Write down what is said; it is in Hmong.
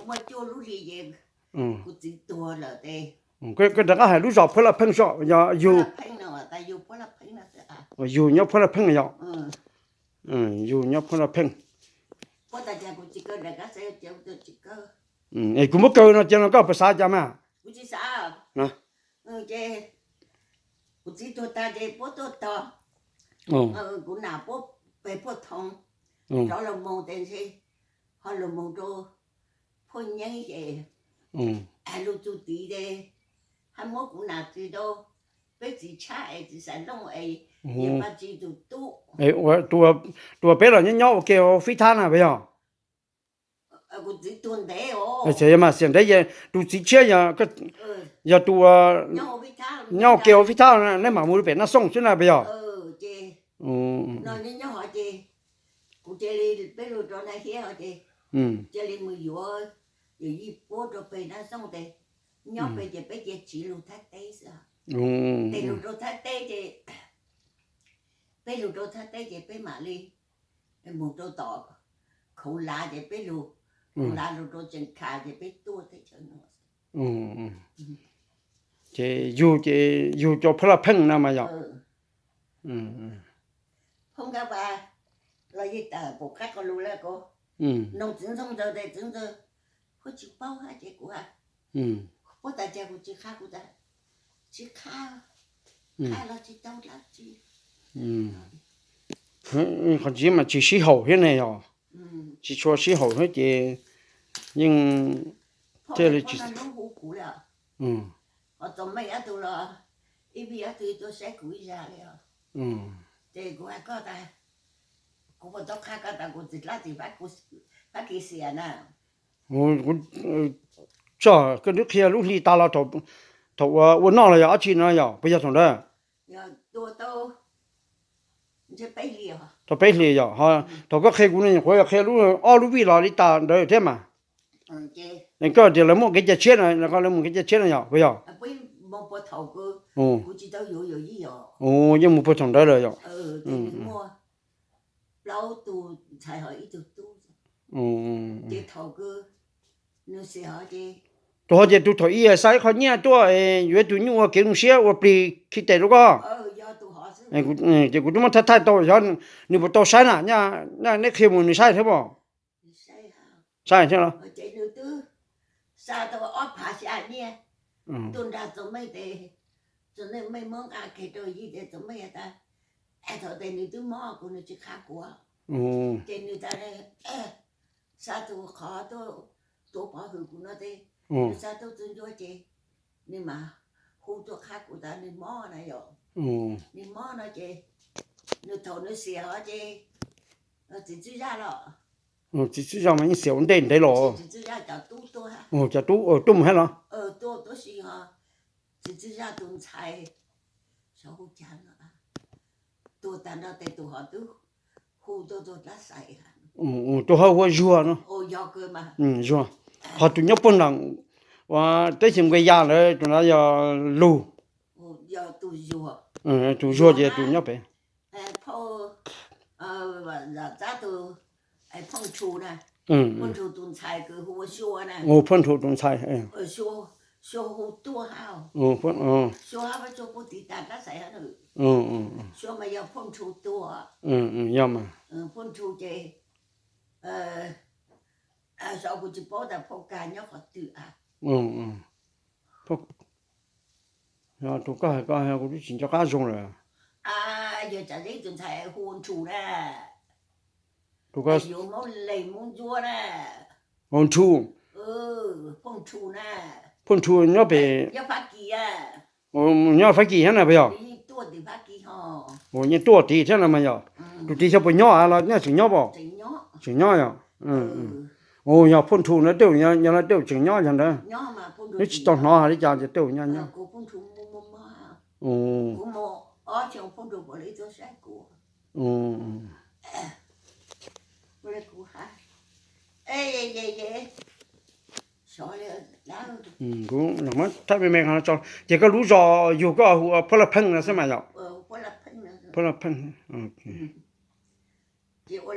Muaj cuaj lub hli ces kuv txiv tuag lawm ces koj rov qab hais lub zos Phuab Laj Pheej so, yog yug, yug nyob Phuab Laj Pheej yog, yug nyob Phuab Laj Pheej. Es kuv muab kaw no cia no koj puas xav cas mas? Kuv txiv tuag tag ces puab tuaj tog, kuv nam puab peg puaj thoo, rov los moog tes ntshe ho los moog rau Phuaj Nyeeb ces lug txug tid ces hab muab kuv nam txwv rau peb txiv tshab es txiv Xaiv Looj es yog Paj Tsi tug tub. Tus uas peb los nyob nyob ua ke hauv Fib Thab na puas yog? Kuv txiv tuag ntev os. Mas xiam ntev, tus txiv tshiab yog tus nyob ua ke hauv Fib Thab, neb mam mus pem Naj Xooj xwb na puas yog? Ces no nyob nyob hov ces kuv cia li, peb lug rau Naj Hiab hov ces cia li mus yuav yawm yij puab rau peg Naj Xooj tes nyob peg ces peb cia tsiv lug Thaib teb xwb. Tes lug rau Thaib teb ces, peb lug rau Thaib teb ces peb mam li mus rau tom Khoov Lav ces peb lug Khoov Lav lug rau Tseem Khas ces peb tuaj teb chaws no. Ces yug ces yug cov Phuab Laj Pheej na mas yog. Phoo Nkaj Vas los yeej tawm pum qab qhov lug lawm ko. Noog txiv ntxawg tes txiv ntxawg kuj tsis paub hab ces kuv puab tas cas kuv tsis qha, kuv tas tsis qha, qha los tsis tau dlaab tsi. Qhov tsis mas tsis sib haum thiab ne yog, tsis tshua sib haum thiab ces yeej thiaj li tsis. Ho Txoov Meej ob tug los, ib vij ob tug tuaj saib kuv ib zag li os. Ces kuv has koj tas, kuv puas tau qha koj tas kuv txiv dlaab tsi Fab Kis xiam na. Tso, koj twb qhia lub hli tas los thaum ua noj los yog dab tsi no yog puas yog thaum ntawd? Tau peb hlis yog, thaum koj qhia kuv no nyuam qhuav yog qhia lub ob lub vij los li tas ntawd thiab mas. Koj tias lawv muaj kev cai tshiab no, lawv muaj kev cai tshiab no yog puas yog? Yeej mus puag thaum ntawd lawm yog. Tus ho ces tus thaum ub xa ib qho nyiaj tuaj yuav tus nyuj ua kev zoo siab ua plig khi tes rau koj. Ces kuv twb muab thaij thaij tau, xyov nws puas tau saib na, neb qhia mus nws saib thiab pob? Saib thiab los? Xa tau ob phav xya nyiaj tuaj nrog Txoov Meej tes, Txoov Meej muab nqa kiag rau yij tes Txoov Meej tas, thaum tes nws twb mob kuv nws tsis qha kuv. Ces nws tas, xa tus qhov tuaj tuav pov hwm kuv no tes, nws xa tuaj txug ncua ces nws mam hu tuaj qha kuv tas nws mob na yom. Nws mob no ces nws thaum nws xiam hov ces txiv Tswb Zaj los. Txiv Tswb Zaj mas yeej xiam ua ntej ntev los. Txiv Tswb Zaj cov tub tuaj, cov tub tuaj mus hab los? Tuaj tuaj si ho txiv Tswb Zaj tus ntxhais, xyov hu cas no, tuag tag nrho tes tus hov twb hu tuaj tus dab xaiv, tus hov hu ua Zuag no. Zuag. Ho tus nyob puag nram ua teb chaws Nkuas Yas ntawd tus no yog Lug. Tus Zuag ces tus nyob pem. Phooj Nrhu tus ntxhais kws hu ua Sua na. Phooj Nrhu tus ntxhais. Sua hu tuaj hab. Sua hab Sua puag tim tas dab xaiv hab. Sua mas yog Phooj Nrhu tuaj. Yog mas. Phooj Nrhu ces, xyov kuv tsis paub tas Phooj Kag nyob qhov twg a. Tus koj hais ko kuv twb tsis nco qab zoo lawm. Yog Tsam Zeb tus ntxhais hu ua Nrhu na. Tus koj yuav Hmoob Leeg Hmoob Ntsuab na. Hu Nrhu. Phooj Nrhu na. Phooj Nrhu nyob pem, nyob Fab Kis a. Nyob Fab Kis thiab na puas yog? Yeej tuaj tim thiab no mas yog. Tus tid xyov puas nyob los nyob tseem nyob pom? Tseem nyob yog. Yog Phooj Nrhu no tej zaum nyob, tej zaum tseem nyob yog ntawd. Neb tsis tau hnov hais li cas ces tej zaum nyob nyob. Kuv muab thaij me me qhov no tso, ces koj lub zos yug koj hu ua Phuab Laj Pheej no xwb mas yog? Phuab Laj Pheej.